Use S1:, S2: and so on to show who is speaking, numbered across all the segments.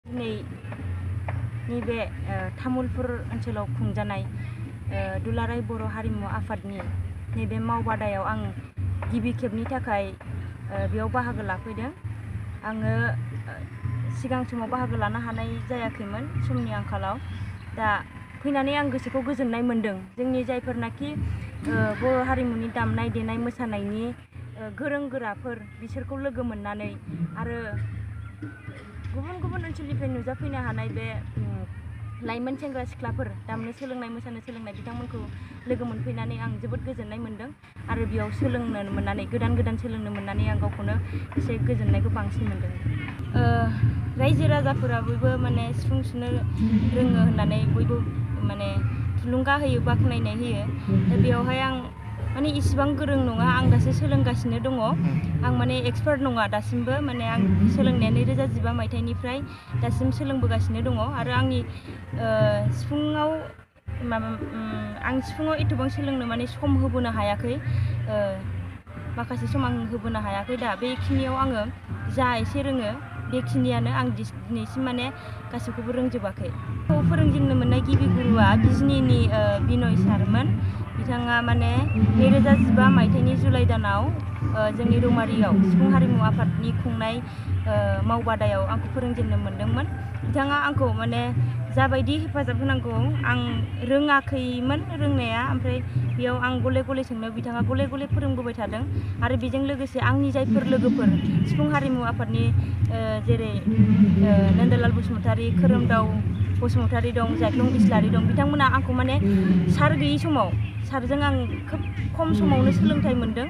S1: नैबे तामुलपुर ओनसोलाव खुंजानाय दुलाराय बर' हारिमु आफादनि नैबे मावबादायाव आं गिबि खेबनि थाखाय बेयाव बाहागो लाफैदों। आङो सिगां समाव बाहागो लानो हानाय जायाखैमोन समनि आंखालाव। दा फैनानै आं गोसोखौ गोजोननाय मोनदों। जोंनि जायफोरनाखि बर' हारिमुनि दामनाय देनाय मोसानायनि गोरों गोराफोर बिसोरखौ लोगो मोननानै आरो गुबुन गुबुन ओनसोलनिफ्राय नुजाफैनो हानाय बे लाइमोन सेंग्रा सिख्लाफोर दामनो सोलोंनाय मोसानो सोलोंनाय बिथांमोनखौ लोगो मोनफैनानै आं जोबोद गोजोननाय मोनदों। आरो बेयाव सोलोंनो मोननानै गोदान सोलोंनो मोननानै आं गावखौनो एसे गोजोननायखौ बांसिन मोनदों। रायजो राजाफोरा बयबो माने सिफुं सुनो रोङो होननानै बयबो माने थुलुंगा होयो, बाख्नायनाय होयो। दा बेयावहाय आं माने इसिबां गोरों नङा, आं दासो सोलोंगासिनो दङ। आं माने एक्सपार्ट नङा दासिमबो, माने आं सोलोंनाया 2015 मायथाइनिफ्राय दासिम सोलोंबोगासिनो दङ। आरो आंनि सिफुङाव आं सिफुङाव एथबां सोलोंनो माने सम होबोनो हायाखै, माखासे सम आं होबोनो हायाखै। दा बेखिनियाव आङो जा एसे रोङो बेखिनियानो, आं दिनैसिम माने गासैखौबो रोंजोबाखै। फोरोंजेननो मोननाय गिबि गुरुआ बिजनीनि बिनय सारमोन। बिथाङा माने 2015 मायथाइनि जुलाइ दानाव जोंनि रौमारियाव सिफुं हारिमु आफादनि खुंनाय मावबादायाव आंखौ फोरोंजेननो मोनदोंमोन। बिथाङा आंखौ माने जाबायदि हेफाजाब होनांगौ आं रोङाखैमोन रोंनाया, ओमफ्राय बेयाव आं गले गले सोंनायाव बिथाङा गले गले फोरोंबोबाय थादों। आरो बेजों लोगोसे आंनि जायफोर लोगोफोर सिफुं हारिमु आफादनि जेरै नन्दलाल बसुमतारी, खोरोमदाव बसुमतारी दं, जायख्लं इस्लारि दं, बिथांमोना आंखौ माने सार गैयि समाव सारजों आं खोब खम समावनो सोलोंथाइ मोनदों।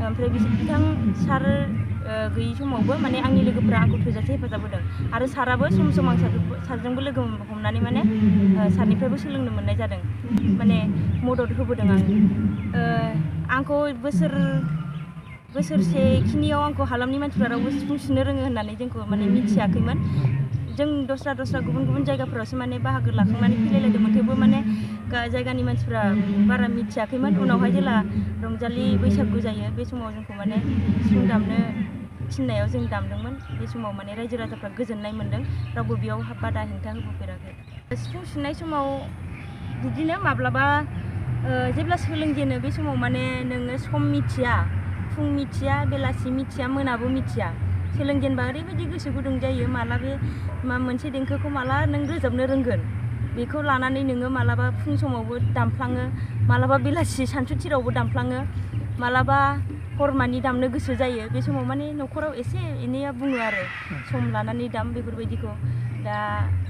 S1: ओमफ्राय बिथां सार गैयि समावबो माने आंनि लोगोफोरा आंखौ थोजासे हेफाजाब होदों। आरो साराबो सम सम आं सारजोंबो लोगो हमनानै माने सारनिफ्रायबो सोलोंनो मोननाय जादों, माने मदद होबोदों आंखौ बोसोरसे खिनियाव आंखौ हालामनि मानसिफ्रा रावबो सिफुं सुनो रोङो होननानै जोंखौ माने मिथियाखैमोन। जों दस्रा गुबुन गुबुन जायगाफोरावसो माने बाहागो लाखांनानै फैलायलायदोंमोन, थेवबो माने जायगानि मानसिफ्रा बारा मिथियाखैमोन। उनावहाय जेला रंजालि बैसागु जायो बे समाव जोंखौ माने सिफुं दामनो थिननायाव जों दामदोंमोन। बे समाव माने रायजो राजाफ्रा गोजोननाय मोनदों, रावबो बेयाव बादा हेंथा होबोफेराखै। सिफुं सुनाय समाव बिदिनो माब्लाबा जेब्ला सोलोंजेनो बे समाव माने नोङो सम मिथिया, फुं मिथिया, बेलासि मिथिया, मोनाबो मिथिया। सोलोंजेनबा ओरैबायदि गोसो गुदुं जायो, माला बे मोनसे देंखोखौ माला नों रोजाबनो रोंगोन बेखौ लानानै नोङो मालाबा फुं समावबो दामफ्लाङो, मालाबा बेलासि सानसुथिरावबो दामफ्लाङो, मालाबा हरमानि दामनो गोसो जायो। बे समाव माने न'खराव एसे एनैया बुङो आरो सम लानानै दाम बेफोरबायदिखौ। दा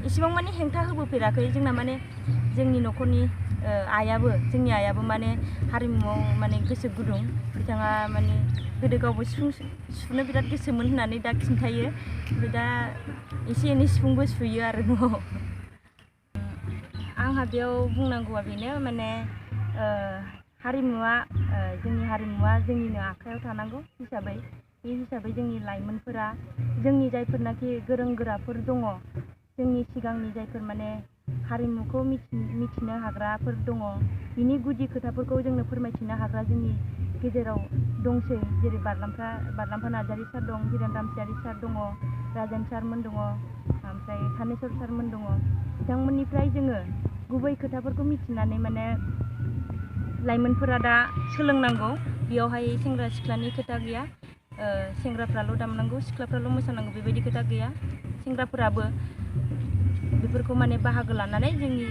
S1: इसेबां माने हेंथा होबोफेराखै। जोंना माने जोंनि न'खरनि जोंनि आइयाबो माने हारिमुआव माने गोसो गुदुं। बिथाङा माने गोदो गावबो सिफुं सुनो बिराद गोसोमोन होननानै दा खिन्थायो। ओमफ्राय दा एसे एनै सिफुंबो सुयो आरो न'आव। आंहा बेयाव बुंनांगौआ बेनो, माने जोंनि हारिमुवा जोंनिनो आखायाव थानांगौ हिसाबै, बे हिसाबै जोंनि लाइमोनफोरा, जोंनि जायफोरनाखि गोरों गोराफोर दङ, जोंनि सिगांनि जायफोर माने हारिमुखौ मिथिनो हाग्राफोर दङ, बिनि गुदि खोथाफोरखौ जोंनो फोरमायथिनो हाग्रा जोंनि गेजेराव दंसै। जेरै बारलाम्फा नार्जारि सार दं, हिरेन रामसियारि सार दङ, राजेन सारमोन दङ, ओमफ्राय थानेस्वर सारमोन दङ। बिथांमोननिफ्राय जोङो गुबै खोथाफोरखौ मिथिनानै माने लाइमोनफोरा दा सोलोंनांगौ। बेयावहाय सेंग्रा सिख्लानि खोथा गैया, सेंग्राफ्राल' दामनांगौ, सिख्लाफ्राल' मोसानांगौ बेबायदि खोथा गैया। सेंग्राफोराबो बेफोरखौ माने बाहागो लानानै जोंनि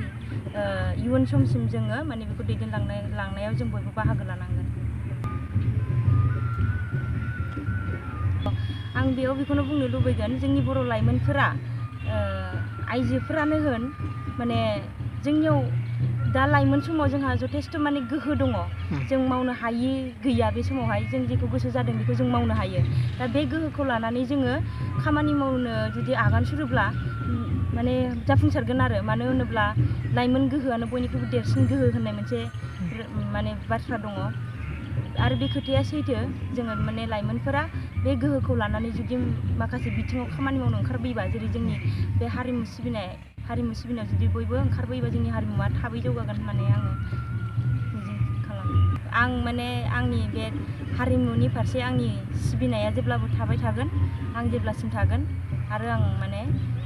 S1: इयुन समसिम जोङो माने बेखौ दैदेनलांनायाव जों बयबो बाहागो लानांगोन। आं बेयाव बेखौनो बुंनो लुबैगोन, जोंनि बर' लाइमोनफोरा, आइजोफोरानो होन, माने जोंनियाव दा लाइमोन समाव जोंहा जथेस्थ' माने गोहो दङ। जों मावनो हायि गैया। बे समावहाय जों जेखौ गोसो जादों बेखौ जों मावनो हायो। दा बे गोहोखौ लानानै जोङो खामानि मावनो जुदि आगान सुरोब्ला माने जाफुंसारगोन आरो। मानो होनोब्ला लाइमोन गोहोआनो बयनिख्रुइबो देरसिन गोहो होननाय मोनसे माने बाथ्रा दङ। आरो बे खोथाया सैथो। जोङो माने लाइमोनफोरा बे गोहोखौ लानानै जुदि माखासे बिथिङाव खामानि मावनो ओंखारबोयोबा, जेरै जोंनि बे हारिमु सिबिनायाव जुदि बयबो ओंखारबोयोबा जोंनि हारिमुवा थाबै जौगागोन होननानै आङो मिजिं खालामो। आं माने आंनि बे हारिमुनि फारसे आंनि सिबिनाया जेब्लाबो थाबाय थागोन, आं जेब्लासिम थागोन। आरो आं माने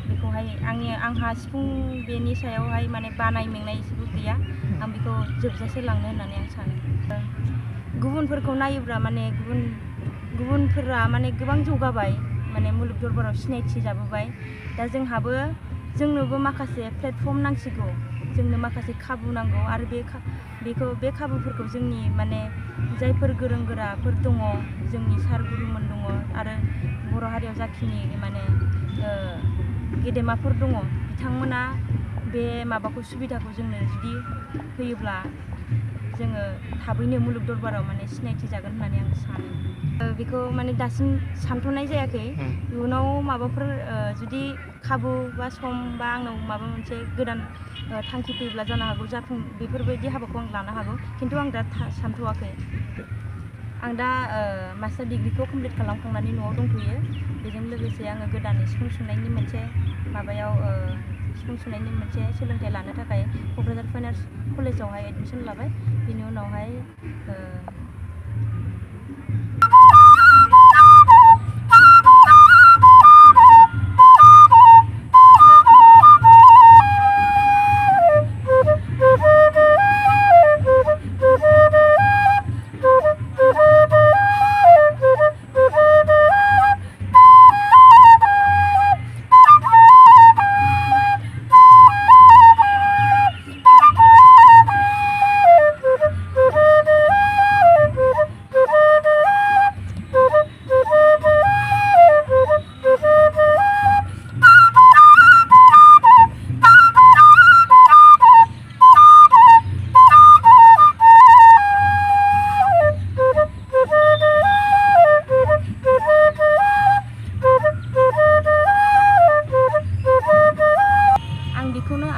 S1: बेखौहाय बेवहाय आंहा सिफुं बेनि सायावहाय माने बानाय मेंनाय एसेबो गैया आं बेखौ जोबजासे लांनो होननानै आं सानो गुबुनफोरखौ नायोब्ला माने गुबुनफोरा माने गोबां जौगाबाय माने मुलुग दरबाराव सिनायथि जाबोबाय दा जोंनोबो माखासे प्लेटफर्म नांसिगौ जोंनो माखासे खाबु नांगौ आरो बे खाबुफोरखौ जोंनि माने जायफोर गोरों गोराफोर दङ जोंनि सार गुरुमोन दङ आरो बर' हारियाव जाखिनि माने गेदेमाफोर दङ बिथांमोना बे माबाखौ सुबिदाखौ जोंनो जुदि होयोब्ला जोङो थाबैनो मुलुग दरबाराव माने सिनायथि जागोन होननानै आं सानो बेखौ माने दासिम सानथ'नाय जायाखै इयुनाव माबाफोर जुदि खाबु बा सम बा आंनाव माबा मोनसे गोदान थांखि फैयोब्ला जानो हागौ बेफोरबायदि हाबाखौ आं लानो हागौ खिन्थु आं दा सानथ'वाखै आं दा मास्टार डिग्रिखौ कमप्लिट खालामखांनानै न'आव दंथ'यो बेजों लोगोसे आङो गोदानै सिफुं सुनायनि मोनसे माबायाव सिफुं सुनायनि मोनसे सोलोंथाइ लानो थाखाय क'क्राझार फाइन आर्ट्स कलेजावहाय एडमिसन लाबाय बिनि उनावहाय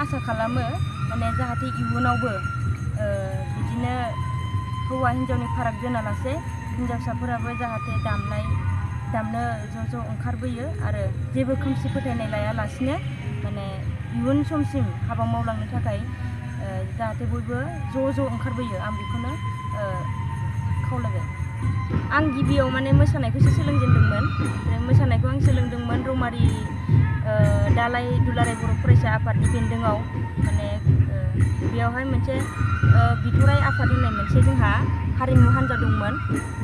S1: आसा खालामो माने जाहाथे इयुनावबो बिदिनो हौवा हिन्जावनि फाराग दोनालासे हिन्जावसाफोराबो जाहाथे दामनो ज' ओंखारबोयो आरो जेबो खोमसि फोथायनाय लायालासिनो माने इयुन समसिम हाबा मावलांनो थाखाय जाहाथे बयबो ज' ओंखारबोयो आं बेखौनो खावलायबाय आं गिबियाव माने मोसानायखौसो सोलोंजेनदोंमोन मोसानायखौ आं सोलोंदोंमोन रौमारि दालाय दुलाराय बर' फरायसा आफादनि बेन्दोंआव माने बेयावहाय मोनसे बिथराइ आफाद होननाय मोनसे जोंहा हारिमु हान्जा दंमोन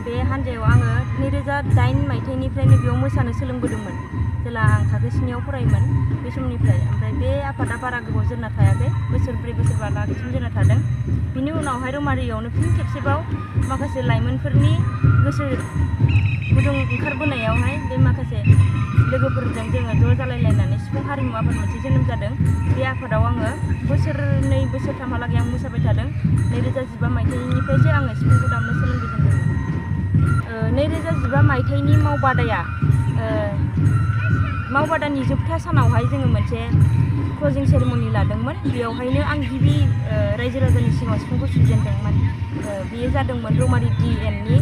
S1: बे हान्जायाव आङो 2008 मायथाइनिफ्रायनो बेयाव मोसानो सोलोंबोदोंमोन जेला आं थाखो 9आव फरायोमोन बे समनिफ्राय ओमफ्राय बे आफादा बारा गोबाव जोरना थायाखै बोसोरब्रै बोसोरबालागैसिम जोरना थादों बिनि उनावहाय रौमारियावनो फिन खेबसेबाव माखासे लाइमोनफोरनि गोसो गुदुं ओंखारबोनायावहाय बे माखासे लोगोफोरजों जोङो ज' जालायलायनानै सिफुं हारिमु आफाद मोनसे जोनोम जादों बे आफादाव आङो बोसोरनै बोसोरथामहालागै आं मोसाबाय थादों 2015 मायथाइनिफ्रायसो आङो सिफुंखौ दामनो सोलोंजेनदोंमोन 2015 मायथाइनि मावबादानि जोबथा सानावहाय जोङो मोनसे क्लजिं सेरेमनि लादोंमोन बेयावहायनो आं गिबि रायजो राजानि सिगाङाव सिफुंखौ सुजेनदोंमोन बेयो जादोंमोन रौमारि DNनि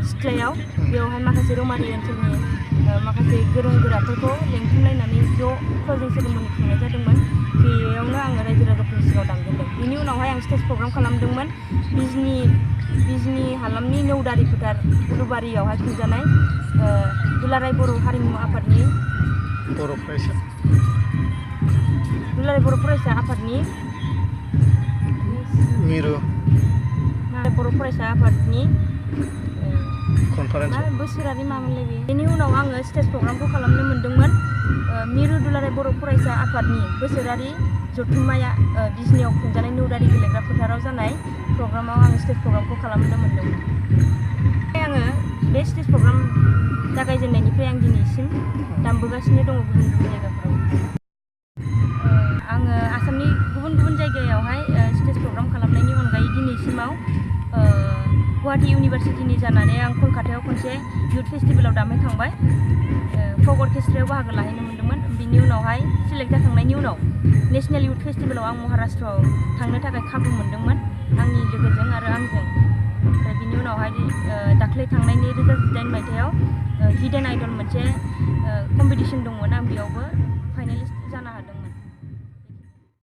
S1: सिथ्लायाव बेवहाय माखासे रौमारि ओनसोलनि माखासे गोरों गोराफोरखौ लेंथुमलायनानै ज' क्लजिं सेरेमनि खुंनाय जादोंमोन बेयावनो आङो रायजो राजाफोरनि सिगाङाव दामजेनदों बिनि उनावहाय आं स्टेज प्रग्राम खालामदोंमोन बिजनि हालामनि नौदारि फोथार उलुबारियावहाय खुंजानाय दुलाराय बर' हारिमु आफादनि दुलाराय बर' फरायसा आफादनि
S2: मिरु
S1: बर' फरायसा आफादनि
S2: कनफारेन्स
S1: बोसोरारि मामोनलाय बेनि उनाव आङो स्टेज प्रग्रामखौ खालामनो मोन्दोंमोन मिरु दुलाराय बर' फरायसा आफादनि बोसोरारि जथुम्माया बिजनियाव खुंजानाय नौदारि गेलेग्रा फोथाराव जानाय प्रग्रामाव आङो स्टेज प्रग्रामखौ खालामनो मोन्दोंमोन आङो बे स्टेज प्रग्राम जागायजेननायनिफ्राय आं दिनैसिम दामबोगासिनो दङ गुबुन जायगाफोराव आङो आसामनि गुबुन जायगायावहाय स्टेज प्रग्राम खालामनायनि अनगायै दिनैसिमाव गुवाहाटी इउनिभार्सिटिनि जानानै आं कलकातायाव खनसे युथ फेस्टिभेलाव दामहैखांबाय फक अर्केस्ट्रायाव बाहागो लाहैनो मोन्दोंमोन बिनि उनावहाय सिलेक्ट जाखांनायनि उनाव नेशनेल युथ फेस्टिभेलाव आं महाराष्ट्रआव थांनो थाखाय खाबु मोन्दोंमोन आंनि लोगोजों आरो आंजों ओमफ्राय बिनि उनावहाय दाख्लै थांनाय 2018 मायथाइयाव हिडेन आइडल मोनसे कम्पिटिसन दंमोन आं बेयावबो